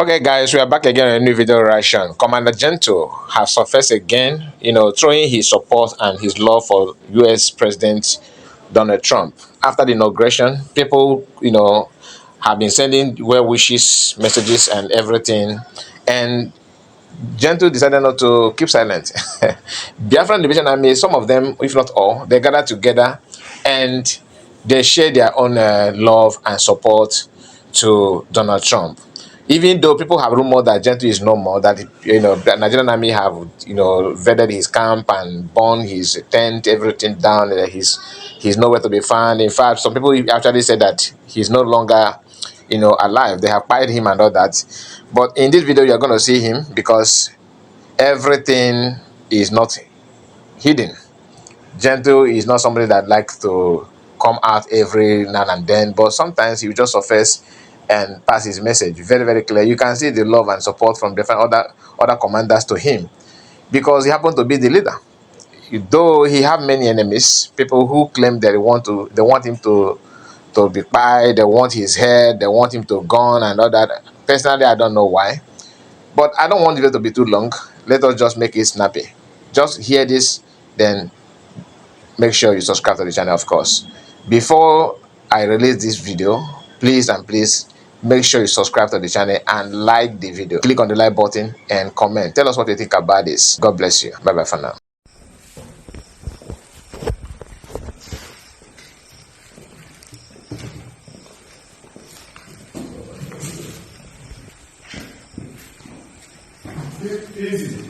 Okay, guys, we are back again on a new video reaction. Commander Gentle has surfaced again, throwing his support and his love for U.S. President Donald Trump. After the inauguration, people, have been sending well wishes, messages, and everything. And Gentle decided not to keep silent. Biafra Division Army, some of them, if not all, they gathered together and they share their own love and support to Donald Trump. Even though people have rumored that Gentle is no more, that the Nigerian army have vetted his camp and burned his tent, everything down. He's nowhere to be found. In fact, some people actually said that he's no longer alive. They have buried him and all that. But in this video, you're going to see him because everything is not hidden. Gentle is not somebody that likes to come out every now and then, but sometimes he will just surface and pass his message very, very clear. You can see the love and support from different other commanders to him because he happened to be the leader. Though he have many enemies, people who claim that they want him to be quiet, they want his head, they want him to gone and all that. Personally, I don't know why, but I don't want the video to be too long. Let us just make it snappy. Just hear this, then make sure you subscribe to the channel, of course. Before I release this video, please make sure you subscribe to the channel and like the video. Click on the like button and comment. Tell us what you think about this. God bless you. Bye bye for now. Easy.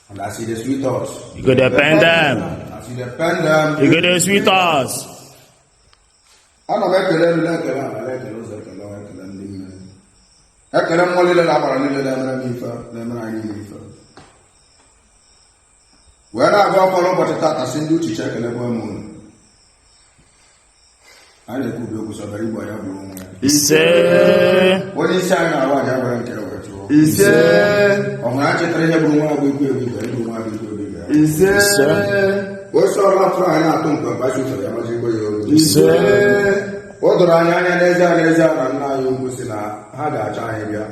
And I see the sweet us. You could depend them. I see the pen them. You could the sweet us. I don't make them like a I can only let when I go follow what I send you to check and moon. I could do so very well. He said, what is saying? I want to care what you. He said, I'm not to tell you. He said, what's all that trying out to He said, what do I and now you had a child.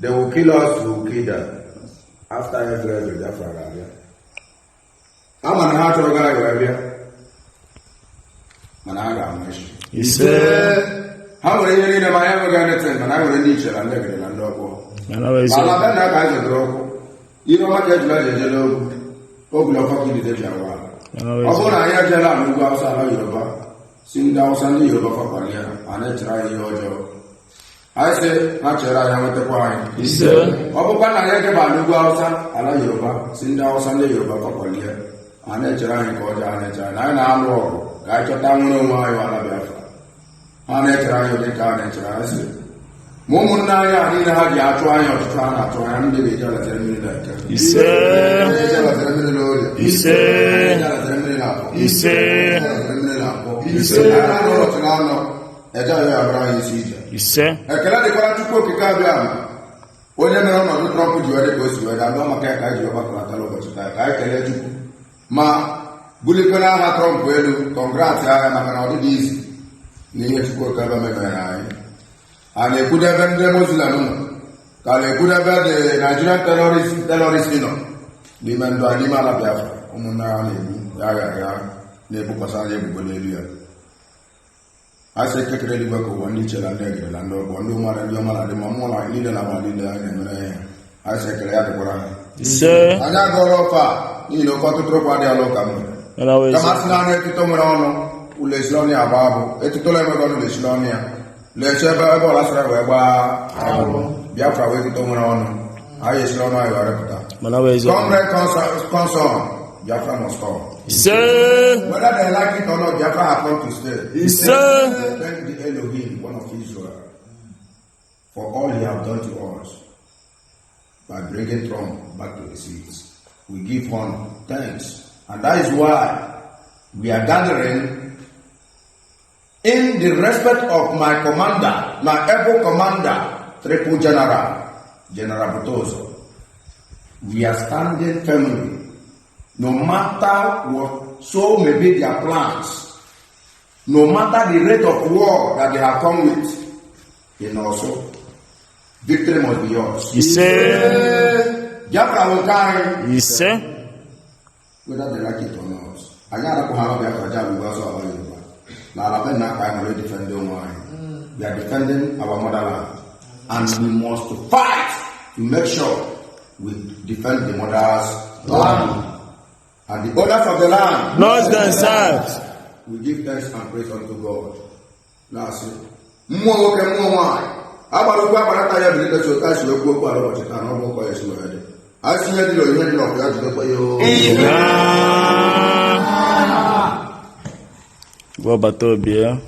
They will kill us, we will kill them. After every Biafra. I'm an heart of a guy here. Managa, he said, how will you need a Miami Garden and I will need you and let it and dog. And always said, you know what you're like, you know, Oglo fucking the Jawa. And always I hear Jala move outside Yoruba, sing down Sunday Yoruba for Korea, and I try your job. I say, naturally, I want to point. He said, Oban, I get about Lugu outside, I like Yoruba, sing down Sunday Yoruba for Korea. And I try and go down and I I told them no why you are Biafra. And I try to take out and try. I said, Momuna, I didn't have you try and did it all at the He said, He said, He said, He said, I don't know what now. I tell you, Abraham is easier. He said, I cannot go to Kabia. When you know, Trump, you are the person, I don't care. I can let you. Ma, bulikwela aha Trump elu congrats agha maka na ọ dịghị izi n'ihe Chukwuka ebe mebere anyị. A na-ekwudebe ndị Muslim nọ ka a na-ekwudebe the Nigerian terrorist nọ n'ime ndụ anyị n'ime ala Biafra. Ụmụnne ya na-egbu ya na-ebukwasa anya ebubo n'elu ya. A sị ekekere eluigwe ka ụwa ndị ichela ndị egere na ndị ọgbọ ndị ụmụara ndị ọma na dị ma mmụọ na niile na agba niile anyị na-emere ya. A sị ekele ya dịkwara ha. Anyị agụọla ọfa n'ihi na oke ọtụtụ okwu adịghị ala ụka nwere kama sị na anụ etuto nwere ọnụ ụlọ esiri ọnụ ya agba abụ etutola enweghị ọnụ na-esiri ọnụ ya leche ebe ọla sara wee gbaa abụ Biafra wee etuto nwere ọnụ anyị esiri ọnụ anyị wee repụta Congress consol Biafra must come. Whether they like it or not, Biafra have come to stay. Thank the Elohim, one of Israel, for all he have done to us by bringing Trump back to the seats. We give him thanks. And that is why we are gathering in the respect of my commander, my able commander, Triple General Butozo. We are standing firmly. No matter what so may be their plans, no matter the rate of war that they have come with, and also victory must be yours. Biafra will carry. Whether they like it or not. We are defending our motherland. And we must fight to make sure we defend the mother's land. And the owners of the land, not themselves. We give thanks and praise unto God. That's it. What about Tobia?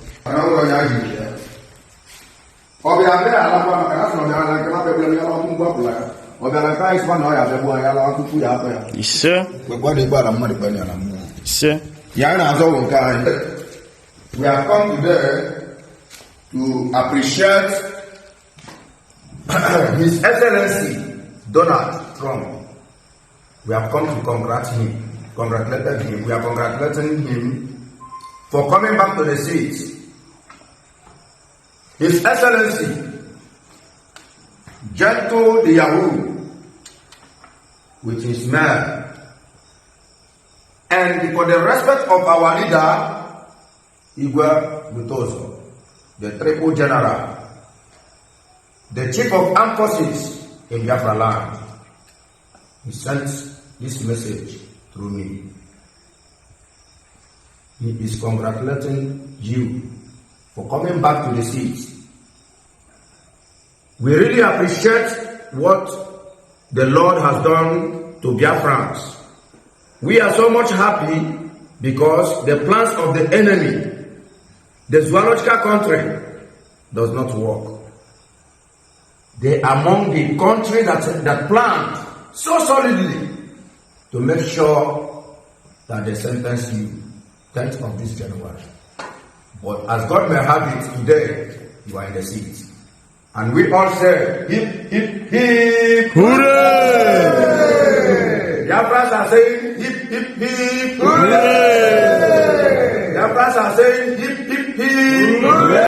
We have come today to appreciate His Excellency Donald Trump. We have come to congratulate him. We are congratulating him for coming back to the seat. His Excellency, gentle the Yahoo, with his man, and for the respect of our leader, Igwe Butozo, the Triple General, the Chief of Armed Forces in Biafra land. He sent this message through me. He is congratulating you for coming back to the seat. We really appreciate what the Lord has done to Biafrans. We are so much happy because the plans of the enemy, the zoological country, does not work. They are among the country that planned so solidly to make sure that they sentence you 10th of this January. But as God may have it, today you are in the seat. And we all say, hip, hip, hip, hooray! Biafrans are saying, hip, hip, hip, hooray! Biafrans are saying, hip, hip, hip, hooray!